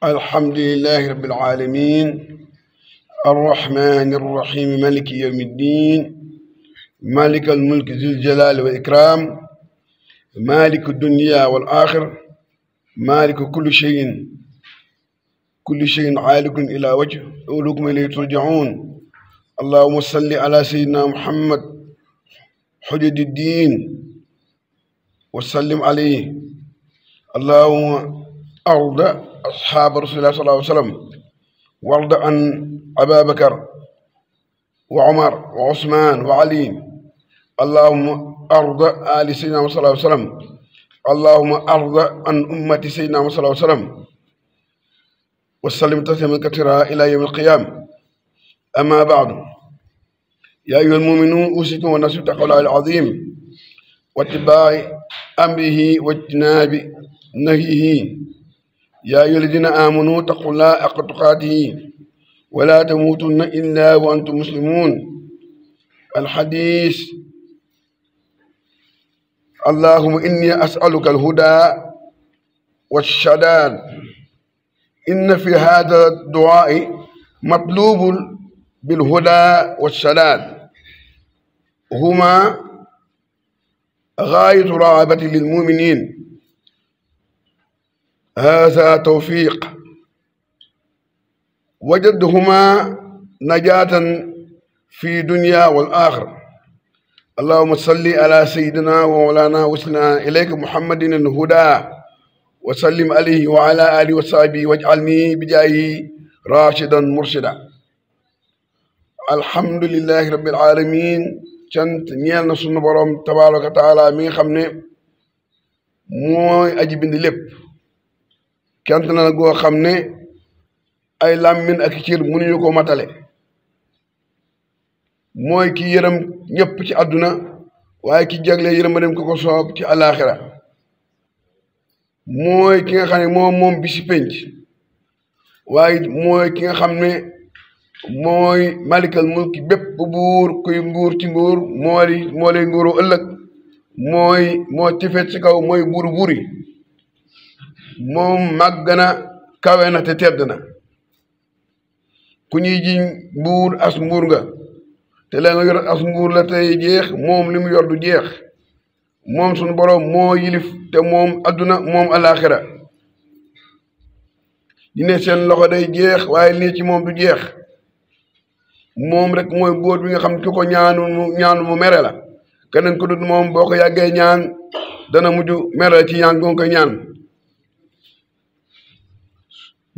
الحمد لله رب العالمين الرحمن الرحيم مالك يوم الدين مالك الملك ذي الجلال والإكرام مالك الدنيا والآخر مالك كل شيء عالق إلى وجه أولكم إليه ترجعون. اللهم صل على سيدنا محمد حجة الدين وسلم عليه. اللهم أرض أصحاب رسول الله صلى الله عليه وسلم وارض عن أبا بكر وعمر وعثمان وعلي. اللهم أرض آل سيدنا صلى الله عليه وسلم. اللهم أرض عن أمة سيدنا صلى الله عليه وسلم وسلم تسليما كثيرا إلى يوم القيامة. أما بعد، يا أيها المؤمنون أوصيكم ونفسي بتقوى الله العظيم واتباع أمره واجتناب نهيه. يا أيها الذين آمنوا اتقوا الله حق تقاته ولا تموتن إلا وأنتم مسلمون. الحديث: اللهم إني أسألك الهدى والسداد. إن في هذا الدعاء مطلوب بالهدى والسداد، هما غاية رغبة للمؤمنين. هذا توفيق وجدهما نجاة في دنيا والآخرة. اللهم صل على سيدنا ومولانا وسلنا إليك محمد الهدى وسلم عليه وعلى آله وصحبه واجعلني بجاهه راشدا مرشدا. الحمد لله رب العالمين. cant ñeel na sunu borom tabaaraka taala mi nga xam ne mooy aji bind lépp. cant na goo xam ne ay làmmin ak cër mënuñu ko matale. mooy ki yërëm ñëpp ci àdduna waaye ki jagle yërëma dem ko ko soob ci àllaaxira. mooy ki nga xam ne moom bisi penc, waaye mooy ki nga xam ne mooy malikal mulki bépp buur kuy nguur ci nguur moo lay nguuru ëllëg. moo ci fet ci kaw mooy buuru buuri. moom màgg na kawe na te tedd na. ku ñuy jiñ nguur as nguur nga te la nga yor as nguur la tey jeex, moom li mu yor du jeex. moom suñu boroom moo yilif te moom adduna moom alaxira. di ne seen loxo day jeex waaye lii ci moom du jeex. moom rek mooy bóor bi nga xam ne ku ko ñaanu mu mere la. keneen ko dut moom boo ko yàggee ñaan dana mujj mere ci ñaan gon ko ñaan.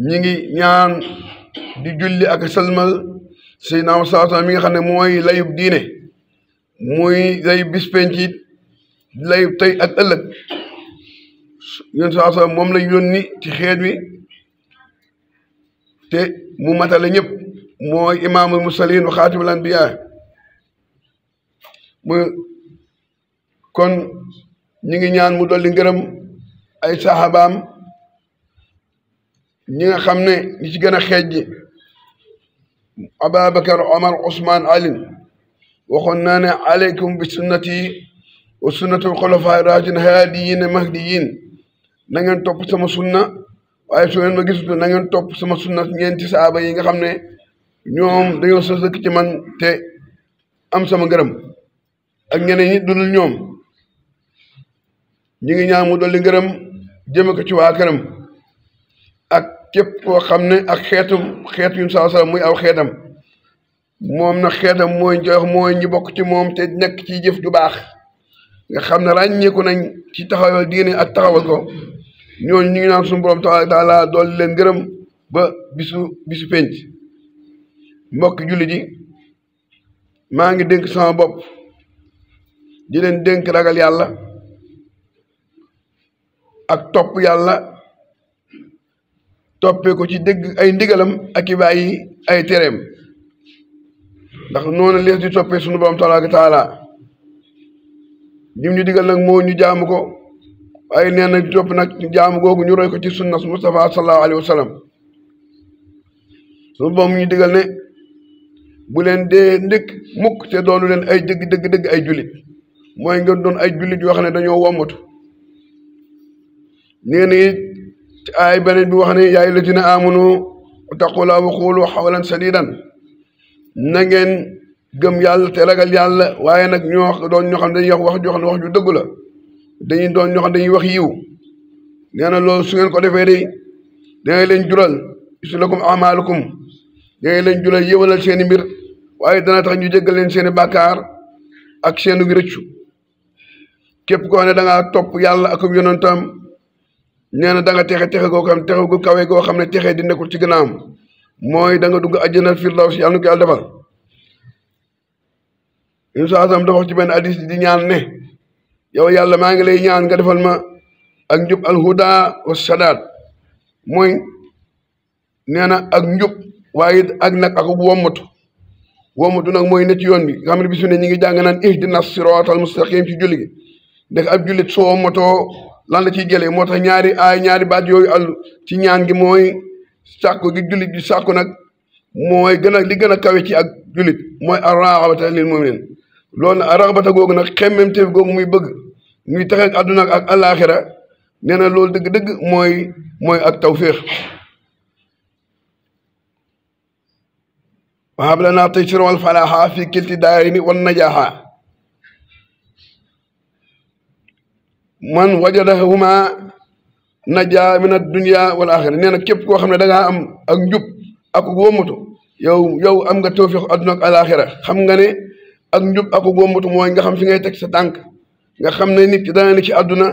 ñi ngi ñaan di julli ak salmal Seydina Muhammad sallallahu alayhi wasallam mi nga xam ne mooy layub diine, muy layub bis penc it, layub tey ak ëllëg. yéen sallallahu alayhi wasallam moom lañ yónni ci xeet wi te mu matale ñëpp. mooy imaamul mursalin wa xaatimul anbiya. kon ñi ngi ñaan mu dolli ngërëm ay sahabaam ñi nga xam ne ñi ci gën a xeej ji Ababakar, Omar, Ousmane, Ali. waxoon naa ne aleykum bi sunnati wa sunnatul xulafaa raashidin haadiyiin mahdiyiin. na ngeen topp sama sunna, waaye su ngeen ma gisut na ngeen topp sama sunna ñeenti saaba yi nga xam ne ñoom dañoo sos dëkk ci man te am sama ngërëm, ak ñeneen ñi dudul ñoom. ñi ngi ñaan mu dolli ngërëm jëme ko ci waa këram ak képp koo xam ne ak xeetu yu sallallahu alayhi wasallam muy aw xeetam. moom nag xeetam mooy ñi bokk ci moom te nekk ci jëf ju baax nga xam ne ràññeeku nañ ci taxawal diine ak taxawal ko. ñooñu ñu ngi naan suñu borom tabaaraka taala dolli leen ngërëm ba bisu penc. mbokk julli ji, maa ngi dénk sama bopp di leen dénk ragal yàlla ak topp yàlla, toppee ko ci dégg ay ndigalam ak i bàyyi ay tereem. ndax noonu lees di toppee sunu borom tabaaraka taala. lim ñu digal nag moo ñu jaamu ko, waaye nee na topp nag jaamu googu ñu roy ko ci sunna Mustafa sallallahu alayhi wa sallam. sunu borom ñu digal ne bu leen dee ndëkk mukk te doonu leen ay dëgg ay jullit. mooy ngeen doon ay jullit yoo xam ne dañoo wommatu. nee na it ay beneen bi wax ne yaa ayyuhal lazina aamanu ittaqullaaha wa quulu qawlan sadiidan na ngeen gëm yàlla te ragal yàlla waaye nag ñoo doon ñoo xam dañuy wax joo xam ne wax ju dëgg la dañuy doon ñoo xam dañuy wax yiw nee na loolu su ngeen ko defee de dangay leen jural yuslih lakum a'maalukum dangay leen jural yëwalal seeni mbir waaye dana tax ñu jéggal leen seeni bàkkaar ak seeni rëccu képp koo xam ne da ngaa topp yàlla ak yonentam nee na da nga texe goo xam texe gu kawe goo xam ne texe di nekkul ci gannaawam mooy da nga dugg àjjana firdaws yàlla na ko yàlla defal yéen saa sam dafa wax ci benn hadis di ñaan ne yow yàlla maa ngi lay ñaan nga defal ma ak njub alhuda wa sadaat mooy nee na ak njub waaye ak nag ak wommatu nag mooy ne ci yoon bi nga xam ne bisu ne ñi ngi jàng naan ihdina siraatal mustaqim ci julli gi ndax ab jullit soo wommatoo lan la ciy jëlee moo tax ñaari baat yooyu àll ci ñaan gi mooy sàkku gi jullit bi sàkku nag mooy li gën a kawe ci ak jullit mooy ar-raghbata lil mu'min loolu nag ar-raghbata googu nag xemmemteef googu muy bëgg muy tax ak àdduna ak alaaxira nee na loolu dëgg-dëgg mooy ak tawfiq wa hab lanaa taysira wal falaaha fi kilti daarayni wan najaaha man wajadahuma najaa min ad-dunya wal axira nee na képp koo xam ne da ngaa am ak njub ak wóomatu yow am nga tawfiq àdduna ak alaaxira xam nga ne ak njub ak wóomatu mooy nga xam fi ngay teg sa tànk nga xam ne nit ki dana ne ci àdduna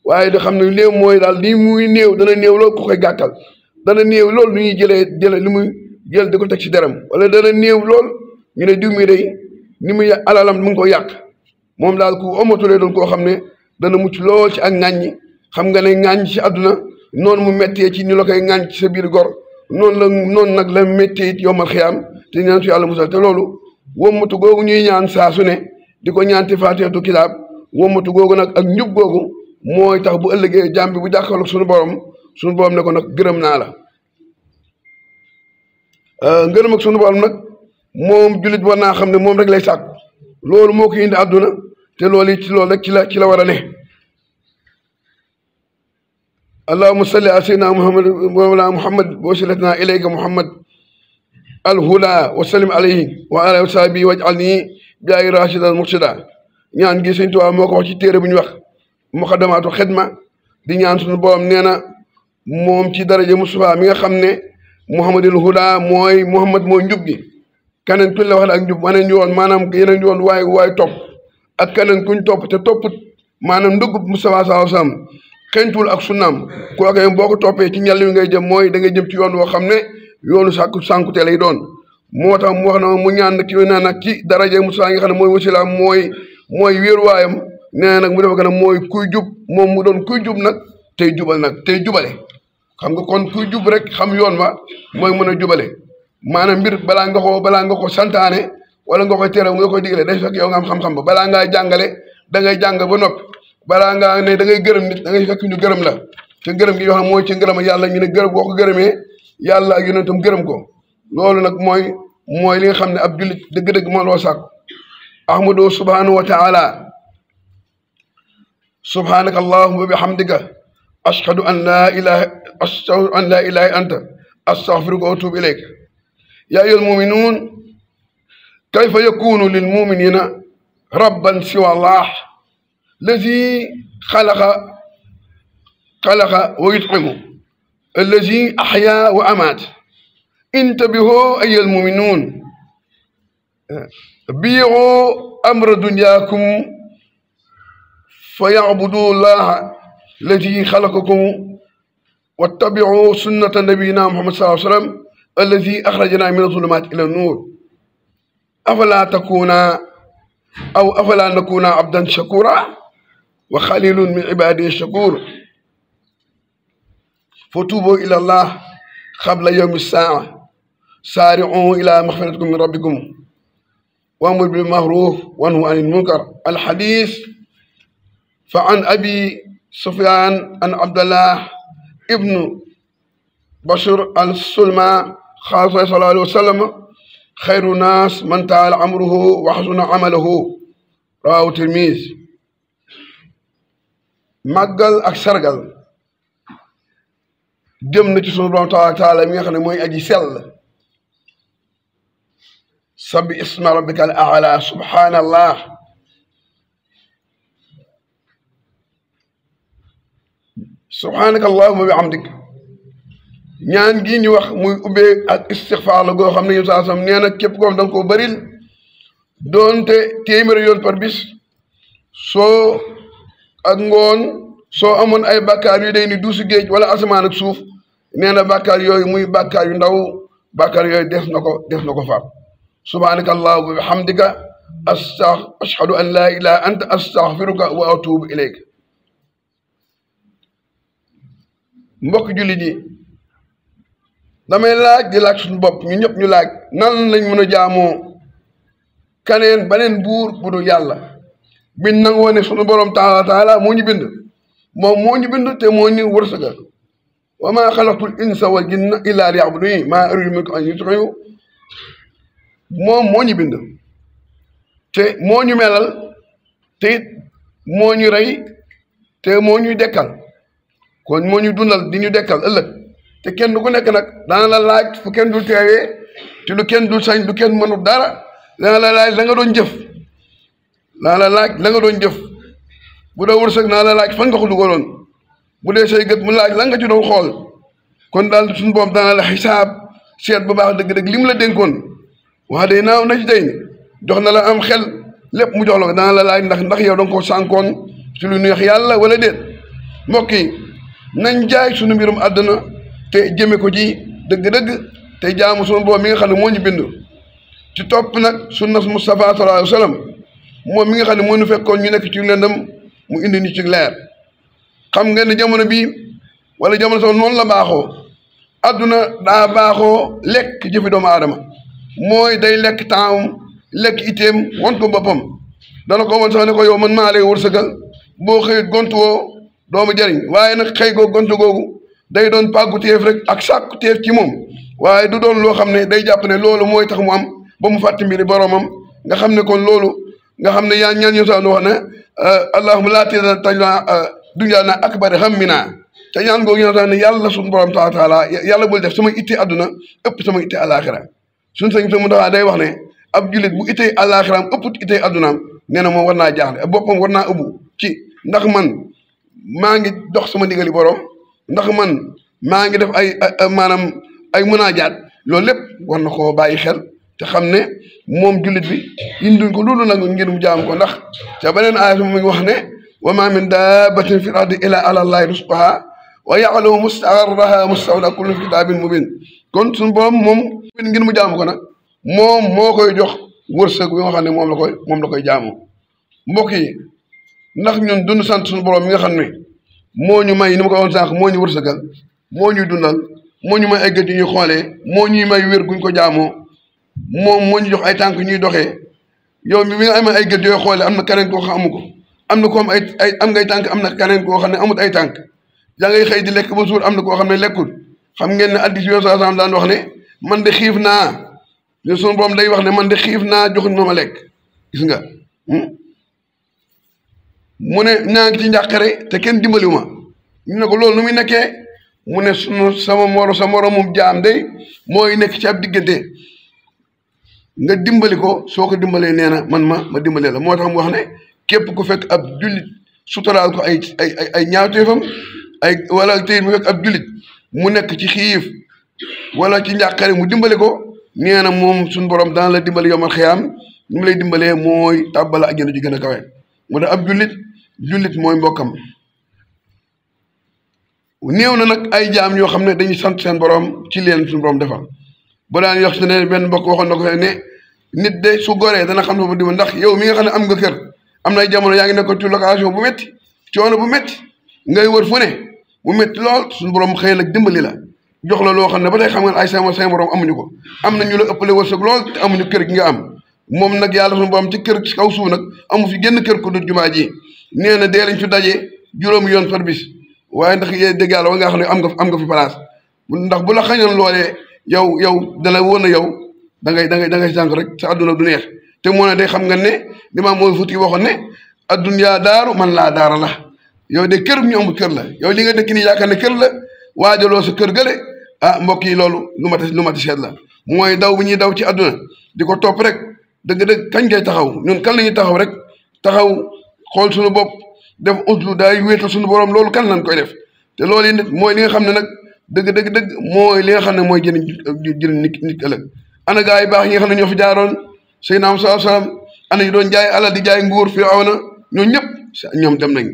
waaye da xam ne léew mooy daal lii muy néew dana néew loolu ku koy gàkkal dana néew loolu lu ñuy jële li muy jël di ko teg ci deram wala dana néew lool ñu ne diw mi day ni muy alalam mu ngi ko yàq moom daal ku omatulee doon koo xam ne dana mucc lool ci ak ŋàññi xam nga ne ŋàññ ci àdduna noonu mu méttee ci ñu la koy ŋàññ ci sa biir gor noonu nag la méttee it yombal xiyaam te ñaan su yàlla musal te loolu wommatu googu ñuy ñaan saa su ne di ko ñaanti faatihatu kitaab wommatu googu nag ak njub googu mooy tax bu ëllëgee jàmm bi bu jàkkaarloog suñu borom ne ko nag gërëm naa la ngërëm ak suñu borom nag moom jullit war naa xam ne moom rek lay sàkku loolu moo ko indi àdduna te loolu it ci loolu rek ci la war a ne allahumma salli ala sayyidina muhammad mawlana muhammad wa wasilatina ilayka muhammad alhuda wa sallim alayhi wa alihi wa sahbihi waj'alni bi ay rashidan murshida ñaan gi Sëñ Tuubaa moo ko wax ci téere bu ñu wax muqaddamaatu xidma di ñaan suñu borom nee na moom ci daraja Mustafa mi nga xam ne muhammadul huda mooy muhammad mooy njub gi keneen kuñ la wax ak njub waneen yoon maanaam yeneen yoon waaye topp ak keneen kuñ topp te topput maanaam ndëggub Mustafa sallallahu alayhi wasallam xentul ak sunnaam kooke boo ko toppee ci ñàll wi ngay jëm mooy da ngay jëm ci yoon woo xam ne yoonu sànkute lay doon moo tax mu wax na mu ñaan nag ci naa nag ci daraja Mustafa nga xam ne mooy wasilaam mooy wéeruwaayam nee nag mu defa gën a mooy kuy jub moom mu doon kuy jub nag tey jubal nag tey jubale xam nga kon kuy jub rek xam yoon wa mooy mën a jubale maanaam mbir balaa nga ko santaane wala nga koy tere nga koy digale day fekk yow nga am xam-xam ba balaa ngaa jàngale da ngay jàng ba noppi balaa ngaa ne da ngay gërëm nit da ngay fekk ñu gërëm la te gërëm gi yoo xam mooy ci ngërëm yàlla ñu ne gërëm boo ko gërëmee yàlla ak yonentam gërëm ko loolu nag mooy li nga xam ne ab jullit dëgg-dëgg moo loo sàkk ahmadu subhanahu wa taala subhanaka allahumma wa bihamdika ashhadu an la ilaha anta astaghfiruka wa atubu ilayk ya ayyuhal mu'minun kayfa yakunu lil mu'minina rabban siwa allah الذي خلق ويطعم الذي أحيا وأمات انتبهوا أيها المؤمنون بيعوا أمر دنياكم فيعبدوا الله الذي خلقكم واتبعوا سنة نبينا محمد صلى الله عليه وسلم الذي أخرجنا من الظلمات إلى النور أفلا نكون عبدا شكورا وخليل من عباده الشكور فتوبوا إلى الله قبل يوم الساعة سارعوا إلى مغفرتكم من ربكم وأمروا بالمعروف وانهوا عن المنكر الحديث فعن أبي سفيان عن عبد الله ابن بشر السلمى قال صلى الله عليه وسلم خير الناس من طال عمره وحسن عمله رواه الترمذي màggal ak sargal jëm na ci sunu borom taala mi nga xam ne mooy aji sell sabbi isma rabbika al a'la subhanallah subhanaka allahumma bi hamdik ñaan gi ñu wax muy ubbee ak istixfaar la goo xam ne yow saa sam nee na képp koo xam da nga koo bëril doonte téeméeri yoon par bis soo ak ngoon soo amoon ay bàkkaar yu day ni duusu géej wala asamaan ak suuf nee na bàkkaar yooyu muy bàkkaar yu ndaw bàkkaar yooyu def na ko faat subhanaka allahumma wa bihamdika ashhadu an la ilaha anta astaghfiruka wa atubu ilayk mbokk jullit yi damay laaj di laaj suñu bopp ñu ñëpp ñu laaj nan lañ mën a jaamoo kaneen baneen buur bu dul yàlla biñ nangoo ne suñu borom taala moo ñu bind moom moo ñu bind te moo ñu wërsëgal wa maa xalaqtul insa wal jinna illa liya'budun maa uriidu minhum an yut'imuun moom moo ñu bind te moo ñu melal te it moo ñu rey te moo ñuy dekkal kon moo ñu dundal di ñu dekkal ëllëg te kenn ku nekk nag dana la laaj fu kenn dul teewee te lu kenn dul sañ lu kenn mënul dara dana la laaj la nga doon jëf dana la laaj la nga doon jëf bu dee wërsëg naa la laaj fan nga ko dugaloon bu dee say gët mu laaj la nga ci doon xool kon daal suñu boom dana la xisaab seet bu baax dëgg-dëgg li mu la dénkoon wax day naaw na ci tey jox na la am xel lépp mu jox la ko dana la laaj ndax yow danga ko sànkoon ci lu neex yàlla wala déet mbokk yi nañ jaay suñu mbirum àdduna te jëme ko ci dëgg-dëgg te jaamu sunu borom mi nga xam ne moo ñu bind ci topp nag sunna Mustafa sallallahu alayhi wa sallam moom mi nga xam ne moo ñu fekkoon ñu nekk ci lëndëm mu indi ñu ci leer xam ngeen ne jamono bii wala jamono sax noonu la baaxoo adduna daa baaxoo lekk jëfi doomu aadama mooy day lekk temps lekk iteem won ko boppam dana ko woon sax ne ko yow man maa lay wërsëgal boo xëyit gontu woo doomu jëriñ waaye nag xëy googu gontu googu day doon pàggu téef rek ak sàkku téef ci moom waaye du doon loo xam ne day jàpp ne loolu mooy tax mu am ba mu fàtte mbiri boromam nga xam ne kon loolu nga xam ne yaa ñaan ñu sax wax ne allahumma laa taj'alna dunyaana akbara hammina te ñaan googu ñu sax ne yàlla suñu borom taala yàlla bul def sama itte àdduna ëpp sama itte àllaaxira suñu sëñ mu taxaa day wax ne ab jullit bu ittee àllaaxiraam ëpp ittee addunaam nee na moom war naa jaaxle boppam war naa ëbbu ci ndax man maa ngi dox sama ndigali borom ndax man maa ngi def ay maanaam ay munaajaat loolu lépp war na koo bàyyi xel te xam ne moom jullit bi indiñ ko loolu nag ngir mu jaam ko ndax ca beneen aaya mu ngi wax ne wa ma min dabbatin fil ardi illa ala allahi rizquha wa ya'lamu mustaqarraha mustawda kullun fi kitaabin mubin kon suñu borom moom ngir mu jaam ko nag moom moo koy jox wërsëg bi nga xam ne moom la koy jaamoo mbokk yi ndax ñun dund sant suñu borom mi nga xam ne moo ñu may ni ma ko waxoon sànq moo ñu wërsëgal moo ñuy dundal moo ñu may ay gët yu ñuy xoolee moo ñuy may wér guñ ko jaamoo moom moo ñu jox ay tànk ñuy doxee yow mi nga amee ay gët yooyu xoolee am na keneen koo xam amu ko am na ko am am ngay tànk am na keneen koo xam ne amut ay tànk yaa ngay xëy di lekk ba suur am na koo xam ne lekkul xam ngeen ne addis yoo saa daan wax ne man de xiif naa ne sunu borom day wax ne man de xiif naa joxuñ ma lekk gis nga mu ne ñaa ngi ci njàqare te kenn dimbaliwu ma ñu ne ko loolu nu muy nekkee mu ne sa moromum jaam day mooy nekk ci ab diggante nga dimbali ko soo ko dimbalee nee na man ma dimbalee la moo tax mu wax ne képp ku fekk ab jullit suturaal ko ay ñaawteefam wala tey mu fekk ab jullit mu nekk ci xiif wala ci njàqare mu dimbali ko nee na moom suñu borom dana la dimbali yomal xiyaam ñu mu lay dimbalee mooy tàbbala àjjana ji gën a kawe mu tax ab jullit mooy mbokkam néew na nag ay jaam yoo xam ne dañuy sant seen borom ci leen suñu borom defal bu daan yox se ne benn mbokk waxoon na ko ne nit de su goree dana xam ne bu dimbal ndax yow mi nga xam ne am nga kër am na ay jamono yaa ngi nekkoon ci location bu métti coono bu métti ngay wër fu ne bu métti lool suñu borom xëy nag dimbali la jox la loo xam ne ba tey xam nga ay seen borom amuñu ko am na ñu la ëppale wërsëg lool te amuñu kër gi nga am moom nag yàlla suñu borom ci kër ci kaw suuf nag amu fi génn kër ko du jumaa ji nee na dee lañ fi daje juróomi yoon par bis waaye ndax yéen dégg yàlla wa nga xam ne am nga fi place ndax bu la xañoon loolee yow dala woon na yow da ngay sànq rek sa adduna du neex te moo ne day xam nga ne li ma mooy futi waxoon ne adduna daaru man laa daara la yow de kër ñu amul kër la yow li nga dëkk nii yaakaar ne kër la waajaloo sa kër gële ah mbokk yi loolu lu mat a seet la mooy daw bi ñuy daw ci àdduna di ko topp rek dëgg-dëgg kañ ngay taxaw ñun kan la ñuy taxaw rek taxaw xool suñu bopp def utlu daay wéetal suñu borom loolu kan lañ koy def te loolu yi nit mooy li nga xam ne nag dëgg mooy li nga xam ne mooy jëriñ nit ëllëg ana gaa yi baax yi nga xam ne ñoo fi jaaroon Seydina Muhammad sallallahu alayhi wasallam ana ñu doon jaay alal di jaay nguur Firawna ñoom ñëpp ñoom dem nañ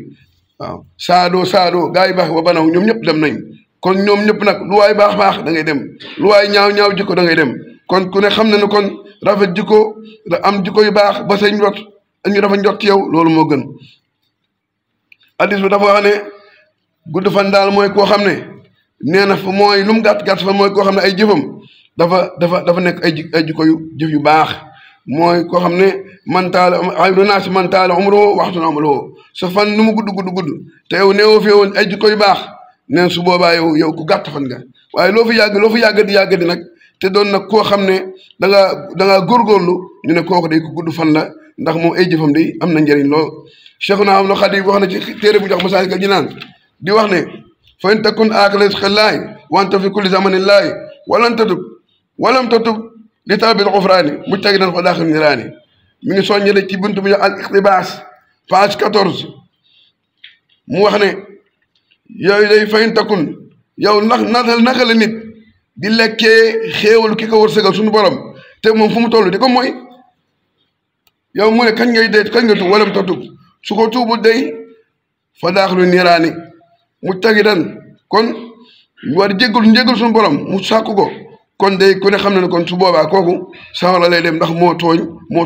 waaw saado gaa yi baax ba banaw ñoom ñëpp dem nañ kon ñoom ñëpp nag lu waay baax da ngay dem lu waay ñaaw jikko da ngay dem kon ku ne xam na ne kon rafet jikko am jikko yu baax ba say njot ñu dafa njot ci yow loolu moo gën hadis bi dafa wax ne gudd fan daal mooy koo xam ne nee na fa mooy lu mu gàtt fan mooy koo xam ne ay jëfam dafa nekk ay jikko jëf yu baax mooy koo xam ne man taala xayru naasi man taala umruhu wa hasuna amaluhu sa fan nu mu gudd te yow neewoo fi woon ay jikko yu baax neen su boobaa yow ku gàtt fan nga waaye loo fi yàgg di nag te doon nag koo xam ne da ngaa góorgóorlu ñu ne kooku day ku gudd fan la ndax moom ay jëfam day am na njëriñ lool Cheikhuna Ahmadul Khadim wax na ci téere bu jox Masaalikul Jinaan di wax ne fa in takun aakila rizqillaahi wa anta fi kulli zamanillaahi walam tatub li talabil xufraani mujtahidan fa daaxil niraani mi ngi soññale ci buntu bu ñu al iqtibaas page 14 mu wax ne yooyu day fa in takun yow naka la nit di lekkee xéewalu ki ko wërsëgal suñu borom te moom fu mu toll di ko mooy yow mu ne kañ nga tuub walam tatub su ko tuubul day fa daaxilu niraani mujtahidan kon war njéggal suñu borom mu sàkku ko kon day ku ne xam na ne kon su boobaa kooku sawara lay dem ndax moo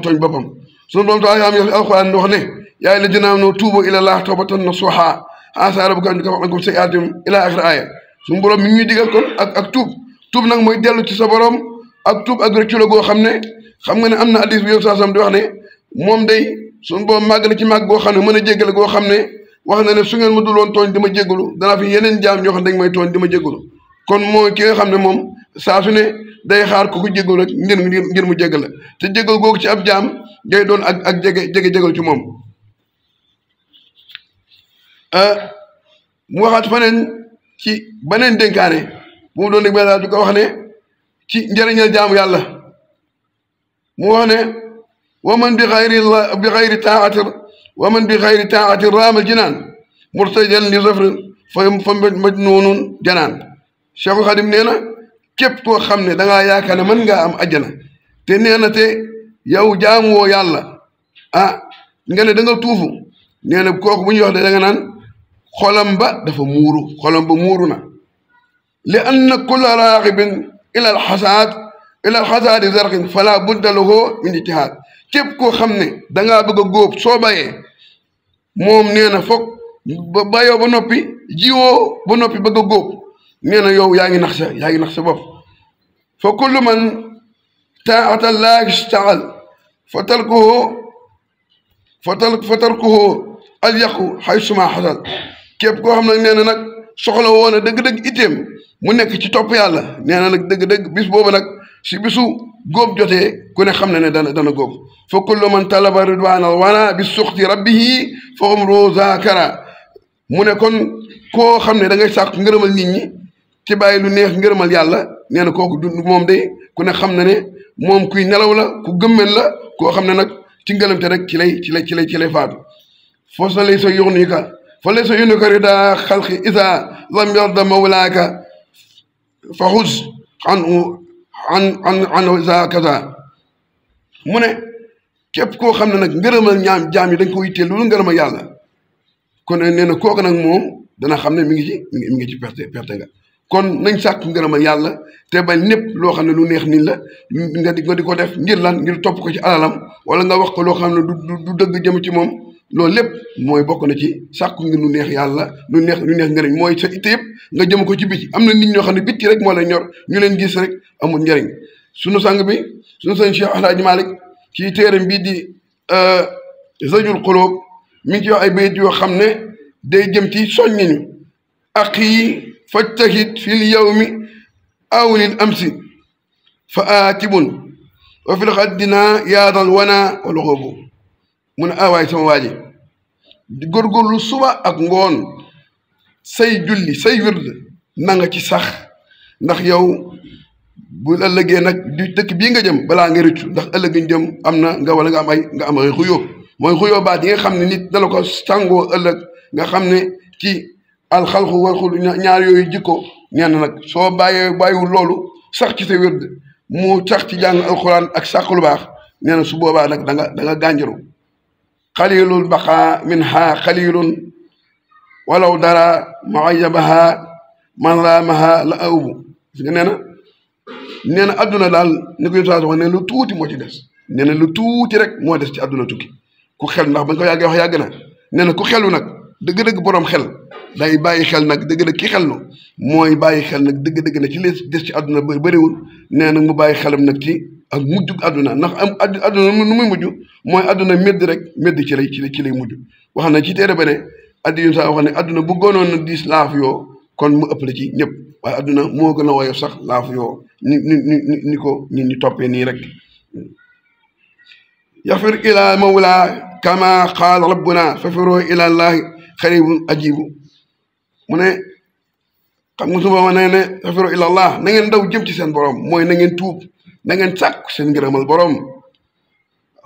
tooñ boppam suñu borom taala am alquran wax ne yaa ayyuhal-lazina aamanu tuubu ilallah tawbatan nasuha asaa rabbukum an yukaffira ankum sayyi'aatikum ila axiri aaya suñu borom mi ngi ñuy digal kon ak tuub nag mooy dellu ci sa borom ak tuub ak rëccu la goo xam ne xam nga ne am na hadiis bi yow saa sam di wax ne moom day suñu borom màgg la ci màgg goo xam ne mën a jéggale goo xam ne wax na ne su ngeen ma dul woon tooñ di ma jéggalu danaa fi yeneen jaam ñoo xam ne dañ may tooñ di ma jéggalu kon mooy ki nga xam ne moom saa su ne day xaar ko jéggalu rek ngir mu jéggal la te jéggal googu ci ab jaam day doon ak jégal ci moom mu waxaat faneen ci beneen dénkaane bu mu doon dég daal di ko wax ne ci njëriñal jaamu yàlla mu wax ne waman bi xayri taati raamal jinaan murtajan li zafrin fa majnuunun janaan Cheikhul Xadim nee na képp koo xam ne da ngaa yaakaar ne mën ngaa am ajjana te nee na te yow jaamuwoo yàlla nga ne da nga tuufu nee na kooku bu ñuy wax de da nga naan xolam ba dafa muuru na li anna kulla raaxibin ila alxasaadi zarqin fala budda lahu min ijtihaad képp koo xam ne da ngaa bëgg a góob soo bayee moom nee na foog ba bayoo ba noppi jiwoo ba noppi bëgg a góob nee na yow yaa ngi nax sa bopp fa kullu man taata llaahi istaxal fa tarkuhu alyaqu xaysuma xasal képp koo xam ne nee na nag soxla woon na dëgg-dëgg itteem mu nekk ci topp yàlla nee na nag dëgg-dëgg bis boobu nag si bisu góob jotee ku ne xam ne ne dana góob fa kullu man talaba ridwaana wana bi suxti rabbihi fa umru zakara mu ne kon koo xam ne da ngay sàkk ngërëmal nit ñi ci bàyyi lu neex ngërëmal yàlla nee na kooku du moom day ku ne xam na ne moom kuy nelaw la ku gëmmel la koo xam ne nag ci ngëlamte rek ci lay faatu foo sa lay sa yuxnika fa lay sa yuxnika rida xalqi isa lam yarda mawlaaka fa xuz an isa kaza mu ne képp koo xam ne nag ngërëmal jaam yi dañ ko yitteel loolu ngërëmal yàlla kon nee na kooku nag moom dana xam ne mi ngi ci perte nga kon nañ sàkk ngërëmal yàlla te bañ népp loo xam ne lu neex nit la nga di ko def ngir lan ngir topp ko ci alalam wala nga wax ko loo xam ne du dëgg jëm ci moom loolu lépp mooy bokk na ci sàkku ngir lu neex yàlla lu neex ngëriñ mooy sa itte yëpp nga jëm ko ci biti am na nit ñoo xam ne bitti rek moo lay ñor ñu leen gis rek amul njëriñ sunu sang bi sunu sang Cheikh Alhaji Malick ci téeram bii di Zajul Qulub mi ngi ci wax ay bayit yoo xam ne day jëm ci soññiñu axi fajtahid fil yawmi aw lil amsi fa aatibun wa fil xaddina yaadal wana wala xoobu mu ne awaay sama waaji di góorgóorlu suba ak ngoon say julli say wird na nga ci sax ndax yow bu ëllëgee nag du dëkk bii nga jëm balaa nga rëccu ndax ëllëg nga jëm am na nga wala nga am ay xuyoo mooy xuyoo baat yi nga xam ne nit dala ko sàngoo ëllëg nga xam ne ci alxalqu waxul ñaar yooyu jikko nee na nag soo bàyyiwul loolu sax ci sa wérd mu sax ci jàng alxuraan ak sàq lu baax nee na su boobaa nag da nga gànjaru xalilul baqa min ha xalilun walaw dara muayabaha man raamaha la awbu parce que nee na adduna daal ni ko yéen wax ne lu tuuti moo ci des nee na lu tuuti rek moo des ci adduna tukki ku xel ndax bañ ko yàggee wax yàgg na nee na ku xelu nag dëgg-dëgg boroom xel day bàyyi xel nag dëgg-dëgg ki xellu mooy bàyyi xel nag dëgg-dëgg na ci li des ci adduna bëriwul nee na mu bàyyi xelam nag ci ak mujjug adduna ndax am adduna nu muy mujj mooy adduna médd rek médd ci lay mujj wax na ci téere ba ne addi yun saa wax ne adduna bu goonoon na diis laaf yoo kon mu ëppale ci ñëpp waaye adduna moo gën a woyof sax laaf yoo ni ko nit ñi toppee nii rek yafir ila mawla kama qaal rabbuna fafiroo ila llahi xaribun ajibu mu ne xam nga suba ma ne fafiroo ila allah na ngeen daw jëm ci seen borom mooy na ngeen tuub na ngeen sàkku seen ngërëmal borom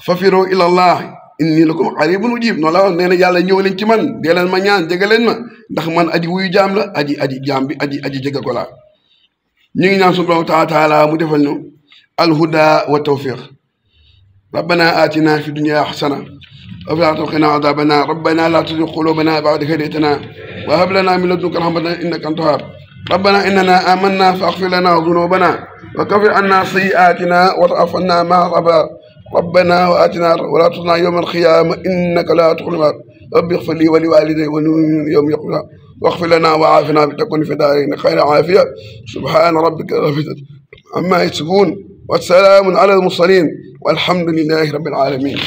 fafiroo ila allah inni lakum qaribun ujib noonu la nee na yàlla ñëw leen ci man dee leen ma ñaan jege leen ma ndax man aji wuyu jaam la aji jaam bi aji jege ko laa ñu ngi ñaan subhanahu wa taala mu defal ñu alhuda wa tawfiq ربنا آتنا في الدنيا حسنة وفي الآخرة قنا عذاب النار ربنا لا تزغ قلوبنا بعد إذ هديتنا وهب لنا من لدنك رحمة إنك أنت الوهاب ربنا إننا آمنا فاغفر لنا ذنوبنا وكفر عنا سيئاتنا وتوفنا مع الأبرار ربنا وآتنا ولا تخزنا يوم القيامة إنك لا تخلف الميعاد رب اغفر لي ولوالدي يوم يقول واغفر لنا وعافنا بتكون في دارين خير عافية سبحان ربك رب العزة عما يصفون والسلام على المرسلين والحمد لله رب العالمين.